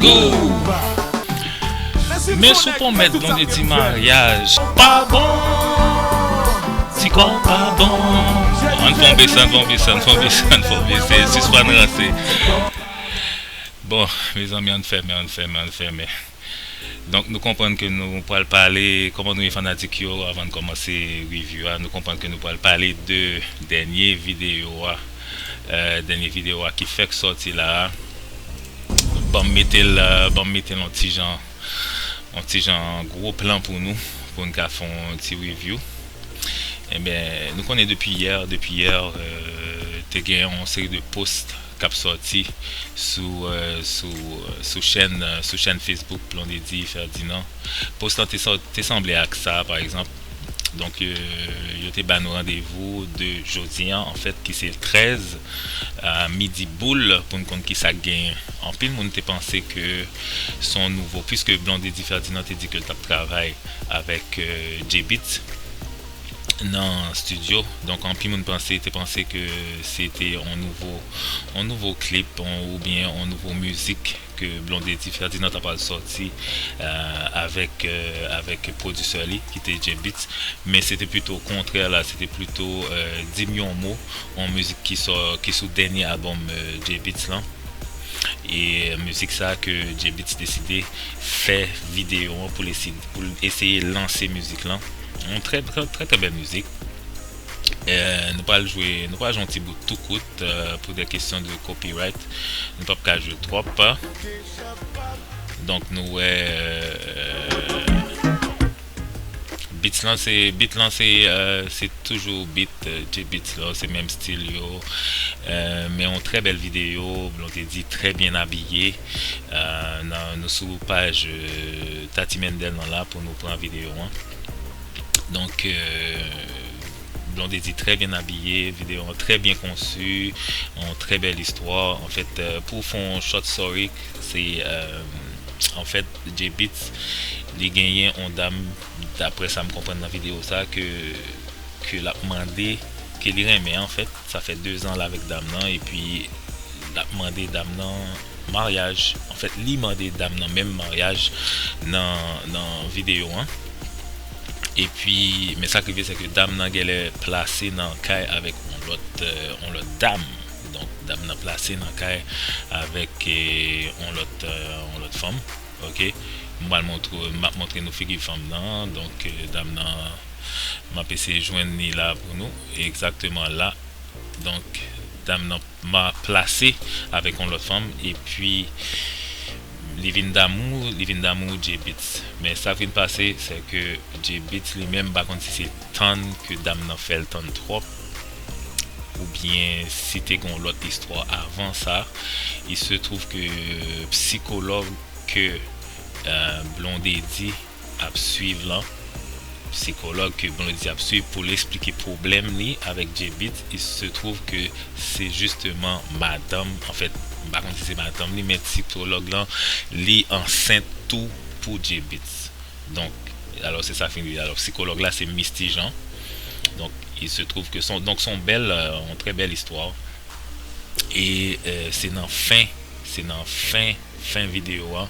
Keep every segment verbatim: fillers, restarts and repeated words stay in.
Go! Men sou pwomèt Blondedy maryaj pa bon. Ti kò pa bon. Ann fè yon bese, ann fè yon bese, ann fè yon bese, ann fè yon bese. Sispann ranse. Bon, mezanmi, ann fèmen, ann fèmen, ann fèmen. Donk, nou konprann ke nou pral pale, kòman nou ye fanatik yo, avan n kòmanse review a, nou konprann ke nou pral pale de dènye videyo a, euh, dènye videyo a ki fèk sòti la a. Ban m mete l, euh, ban m mete l yon ti jan, yon ti jan gwo plan pou nou, pou n ka fè yon ti review. Enben, nou konnen depi yè, depi yè, euh, te gen yon seri de post k ap sòti sou, euh, sou, sou chèn, euh, sou chèn Facebook Blondedy Ferdinand. Post lan te, sò- te sanble ak sa, pa egzanp. Donk, euh, yo te ba nou randevou de jodi a, anfèt, ki se trèz, a midi boul, pou n konn ki sa k genyen. Anpil moun te panse ke se yon nouvo, puiske Blondedy Ferdinand te di ke l t ap travay avèk, euh, J-Beatz nan estidyo. Donk, anpil moun panse, te panse ke se te yon nouvo, yon nouvo klip, yon, oubyen yon nouvo mizik ke Blondedy Ferdinand ta pral sòti, euh, avèk, euh, avèk pwodisè li, ki te J-Beatz. Men se te pito kontrè la, se te pito, euh, Di m yon mo, yon mizik ki sò-, ki sou dènye albòm, euh, J-Beatz lan. E mizik sa ke J-Beatz deside fè videyo an pou l esi-, pou l eseye lanse mizik lan. Yon trè, trè, trè, trè bèl mizik. Euh, nou pral jwe, nou pral jwe yon ti bout tou kout, euh, pou de kesyon de copyright. Nou p ap ka jwe twòp. Donk, nou wè, euh, beats lan se, beat lan se, euh, se toujou beat, euh, J-Beatz la, se menm stil yo. Euh, men yon trè bèl videyo, Blondedy trè byen abiye. Euh, nan, nou sou paj, euh, Tati Mendel lan la pou nou pran videyo an. Donk, euh, Blondedy trè byen abiye, videyo an trè byen konsi, yon trè bèl istwa. Anfèt, euh, pou fè yon short story, se, euh, anfèt, J-Beatz, li genyen yon dam, daprè sa m konprann nan videyo sa, ke, ke l ap mande, ke li renmen, anfèt. Sa fè dezan l avèk dam nan, epi l ap mande dam nan maryaj. Anfèt, li mande dam nan menm maryaj nan, nan videyo an. Epi, men sa k rive, se ke dam nan genlè plase nan kay avèk yon lòt, euh, yon lòt dam. Donk, dam nan plase nan kay avèk, euh, yon lòt, euh, yon lòt fanm. Ok? M pral montre, m ap montre nou figi fanm nan. Donk, euh, dam nan, m ap eseye jwenn li la pou nou. Egzakteman la. Donk, dam nan ma plase avèk yon lòt fanm, epi li vin damou, li vin damou J-Beatz. Men sa k vin pase, se ke J-Beatz li menm, m pa konn si se tann ke dam nan fè l tann twòp, oubyen si te gen yon lòt istwa avan sa. Il se trouve que psikològ ke, euh, Blondedy ap swiv lan, psikològ ke Blondedy ap swiv pou l eksplike pwoblèm li avèk J-Beatz, il se trouve que se justement madanm, anfèt, m pa konn si se madanm li, men psikològ lan, li ansent tou pou J-Beatz. Donk, alò, se sa k fin rive. Alò, psikològ la, se Misty Jean. Donk, il se trouve que son, donk, son bèl, euh, yon trè bèl istwa. E, euh, se nan fen, se nan fen, fen videyo a,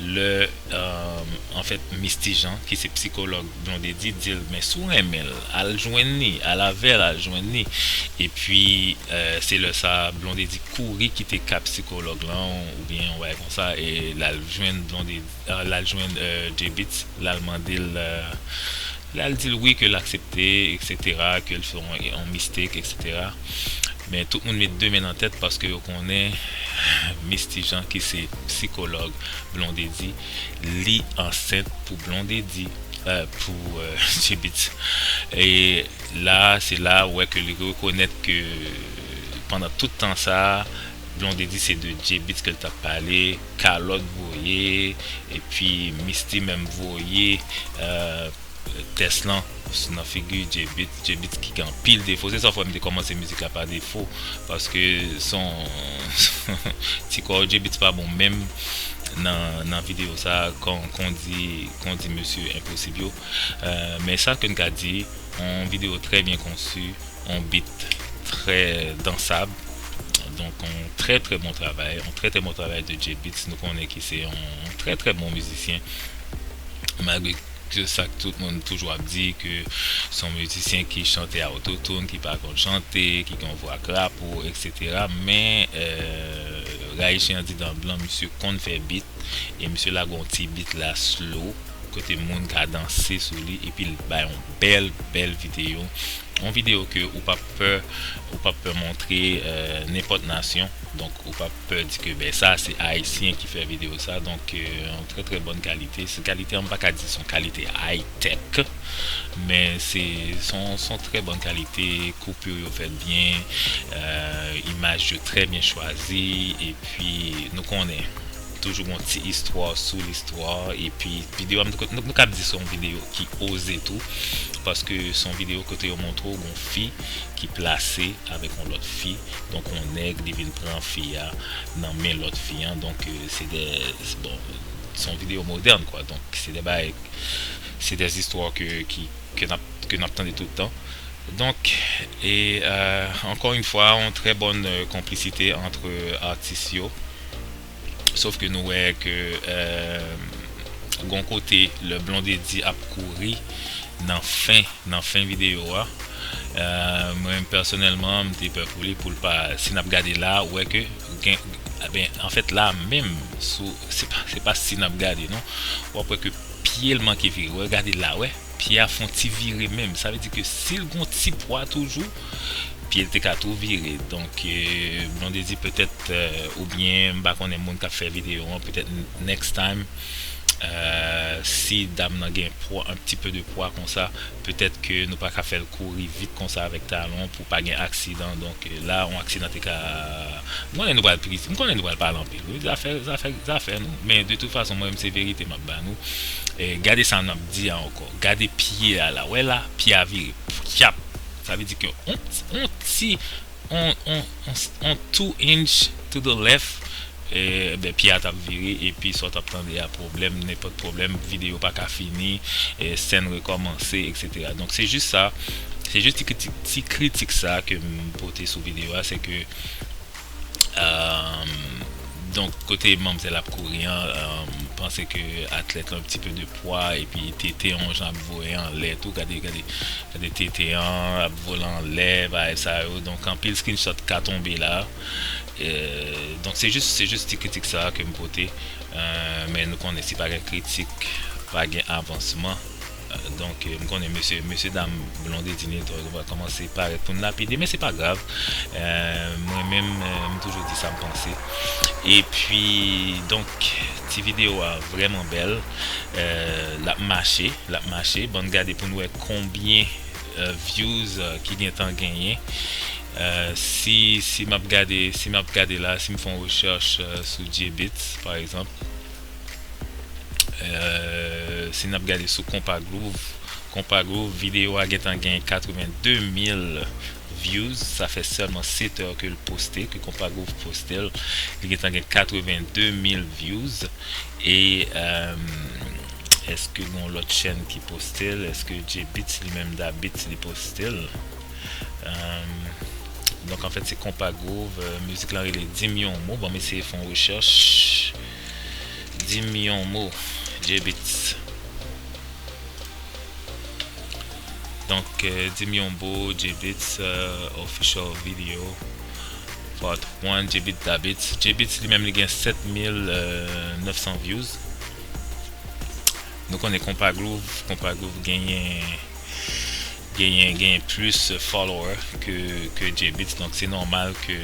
lè, euh, anfèt, Misty Jean, ki se psikològ Blondedy, di l, men si w renmen l, al jwenn li, al avè l, al jwenn li. Epi, euh, se lè sa, Blondedy kouri kite ka psikològ lan, oubyen yon bagay konsa, e l al jwenn Blondedy, euh, l al jwenn, euh, J-Beatz, l al mande l, euh, l al di l wi ke l aksepte, et cetera, ke l fè yon, yon mistake, et cetera. Men tout moun met de men nan tèt paske yo konnen Misty Jean ki se psikològ Blondedy, li ansent pou Blondedy, euh, pou, euh, J-Beatz. E la, se la ou wè ke li rekonèt ke pandan tout tan sa, Blondedy se de J-Beatz ke l t ap pale, kalòt voye, epi Misty menm voye, euh, tès lan nan figi J-Beatz, J-Beatz ki gen anpil defo. Se sa fè m te kòmanse mizik la pa defo, paske son ti kò J-Beatz pa bon menm nan, nan videyo sa, kon, kon di, kon di mesye Enposib yo. Euh, men sa ke n ka di, yon videyo trè byen konsi, yon beat trè dansab. Donk, yon trè, trè bon travay, yon trè, trè bon travay de Jay Beatz. Nou konnen ki se yon, yon trè, trè bon mizisyen. Malgre ke sa k tout moun toujou ap di ke se yon mizisyen ki chante a ototune, ki pa konn chante, ki gen yon vwa krapo, et cetera. Men, euh, Rayisyen an di dan blan, misye konn fè beat, e misye lage yon ti beat la slow, kote moun ka danse sou li, epi l bay yon bèl, bèl videyo. Yon videyo ke ou p ap pè, ou p ap pè montre, euh, nenpòt nasyon. Donk, ou p ap pè di ke, ben, sa, se Ayisyen ki fè videyo sa. Donk, euh, yon trè, trè bòn kalite. Se kalite an, m pa ka di se yon kalite high tech, men se, se yon, se yon trè bòn kalite. Koupi yo fèt byen, euh, imaj yo trè byen chwazi, epi nou konnen toujou gon ti istwa sou listwa, epi videyo a, nou, nou, nou kab di se yon videyo ki oze tou, paske se yon videyo kote yo montre w gon fi ki plase avèk yon lòt fi, donk yon nèg li vin pran fi a nan men lòt fi an, donk, euh, se de, bon, se yon videyo modèn, kwa, donk se de bagay, se de istwa ke, ki, ke n ap, ke n ap tande tout tan. Donk, e, euh, encore une fois, yon trè bòn, euh, konplisite ant atis yo. Sof ke nou wè ke, euh, gon kote lè Blondedy ap kouri nan fen, nan fen videyo a. Euh, mwen pèsonèlman, m te pè pou li, pou l pa, si n ap gade la, ou wè ke gen, ben, anfèt, la menm, sou, se pa, se pa si n ap gade, non. W ap wè ke pye l manke vire. Wè, gade la, wè. Pye a fè yon ti vire menm. Sa vle di ke si l gon ti pwa toujou, pye l te ka tou vire. Donk, euh, Blondedy petèt, euh, oubyen m pa konnen moun k ap fè videyo an, petèt next time, euh, si dam nan gen pwa, un petit peu de pwa konsa, petèt ke nou pa ka fè l kouri vit konsa avèk talon pou pa gen aksidan. Donk, euh, la, yon aksidan te ka, m konnen nou pral pri-, m konnen nou pral pale anpil, wi, zafè, zafè, zafè nou. Men de tout fason, mwen menm se verite m ap ba nou. E, gade sa n ap di a ankò. Gade pye a la. Wè la, pye a vire. Pyap. Sa vle di ke on, on ti, on, on, on, on two inch to the left, e, ben, pye a t ap vire, epi sa w t ap tande a, pwoblèm, nenpòt pwoblèm, videyo pa ka fini, e, sèn rekòmanse, et cetera. Donk, se jis sa, se jis ti kritik, ti kritik sa ke m pote sou videyo a, se ke, euh, donk, kote manmzèl ap kouri an, euh, m panse ke atlèt la, un petit peu de pwa, epi tete yon jan ap voye anlè tou, gade, gade, gade tete an ap vole anlè, bagay sa yo. Donk, anpil screenshot ka tonbe la. Euh, donk, se jis, se jis ti kritik sa ke m pote. Euh, men nou konnen si pa gen kritik, pa gen avansman. Euh, donk, euh, m konnen mesye, mesye dam Blondedy Network va kòmanse parèt pou n lapide, men se pa grav. Euh, mwen menm, euh, m toujou di sa m panse. Epi, donk, ti videyo a vrèman bèl. Euh, l ap mache, l ap mache. Ban n gade pou n wè konbyen, euh, views, euh, ki gentan genyen. Euh, si, si m ap gade, si m ap gade la, si m fè yon rechèch, euh, sou Jay Beatz, pa egzanp, euh, si n ap gade sou Konpa Groove, Konpa Groove, videyo a gentan gen katrevenndemil views. Sa fè sèlman sèt è ke l poste, ke Konpa Groove poste l. Li gentan gen katrevenndemil views. E, euh, èske gen yon lòt chèn ki poste l? Èske Jay Beatz li menm, Da Beatz li poste l? Euh, donk, anfèt, se Konpa Groove. Euh, mizik lan rele Di m yon mo. Bon, m eseye fè yon rechèch. Di m yon mo, Jay Beatz. Donk, euh, Di m yon mo, Jay Beatz, euh, official video, part one, Jay Beatz, Da Beatz. Jay Beatz li menm li gen sèt mil nèf san views. Nou konnen Konpa Groove, Konpa Groove genyen, genyen, genyen plis follower ke, ke Jay Beatz. Donk, se nòmal ke,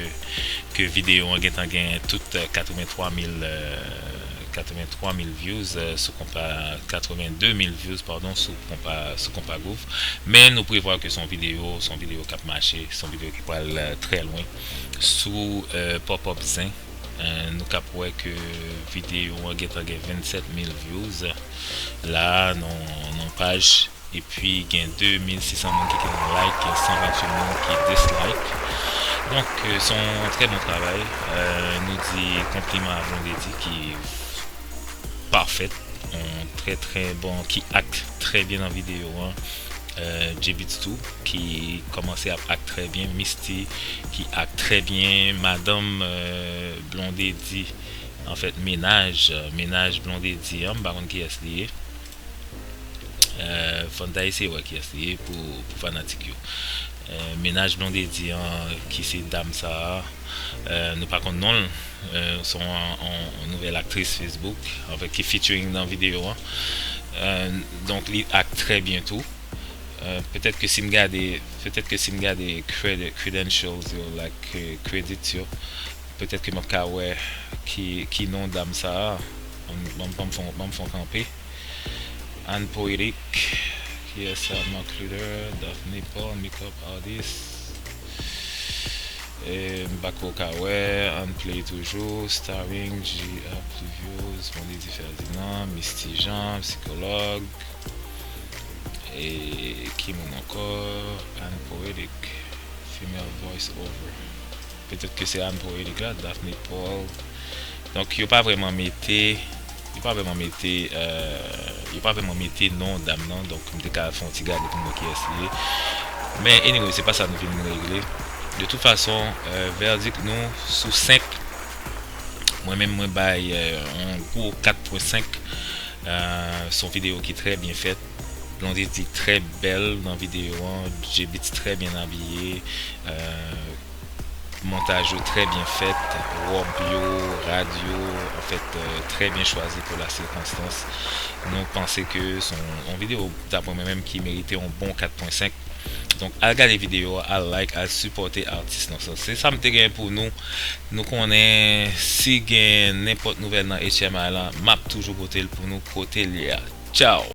ke videyo an gentan gen tout, euh, katrevenntwa mil, euh, katrevenntwa mil views, euh, sou Konpa, katrevennde mil views, padon, sou Konpa, sou Konpa Groove. Men nou prevwa ke se yon videyo, se yon videyo k ap mache, se yon videyo ki pral, euh, trè lwen. Sou, euh, Pop Up Zen, euh, nou k ap wè ke videyo an gentan gen vennsèt mil views. La, nan, nan paj, epi gen de mil sis san moun ki gen like, gen san venntuit moun ki dislike. Donk, euh, se yon trè bon travay. Euh, nou di konpliman a Blondedy ki pafèt, yon trè, trè bon, ki act trè byen nan videyo an. J-Beatz tou, ki kòmanse ap ak trè byen, Misty, ki ak trè byen, madanm Blondedy, anfèt, mennaj, mennaj Blondedy an, m pa konn kiyès li ye. Fò n ta eseye wè kiyès li ye pou, pou fanatik yo. Mennaj Blondedy an, ki se dam sa a, nou pa konn non l. Se yon nouvèl aktris Facebook, anfèt, ki featuring nan videyo an. Donk, li ak trè byen tou. Petèt ke si m gade, petèt ke si m gade credentials yo, like, credits yo, petèt ke m ap ka wè ki, ki non dam sa a. Ban m fè yon kanpe. Anne Poetic, kiyès sa? Mark Lutter, Daphne Paul, makeup artist. M pa ko ka wè, Anne Play toujou, starring Gia Pluviose, Blondedy Ferdinand, Misty Jean, psikològ. E ki moun ankò? Anne Poetic, female voice over. Petèt ke se Anne Poetic la, Daphne Paul. Donk, yo pa vrèman mete, yo pa vrèman mete, yo pa vrèman mete non dam nan. Donk, m te ka fè yon ti gade pou m wè kiyès li ye. Men, anyway, se pa sa nou vin regle. De tout fason, vèdik nou sou senk, mwen menm, mwen bay yon gwo kat pwen senk. Se yon videyo ki trè byen fèt. Blondedy trè bèl nan videyo an. J-Beatz trè byen abiye. Montaj yo trè byen fèt. Wòb yo, rad yo, anfèt, trè byen chwazi pou la sirkonstans. Nou panse ke se yon, yon videyo, daprè mwen menm, ki merite yon bon kat pwen senk. Donk, al gade videyo a, al like, al sipòte atis lan. Se sa m te gen pou nou. Nou konnen si gen nenpòt nouvèl nan H M I lan, m ap toujou pote l pou nou kote l ye a. Tchaw!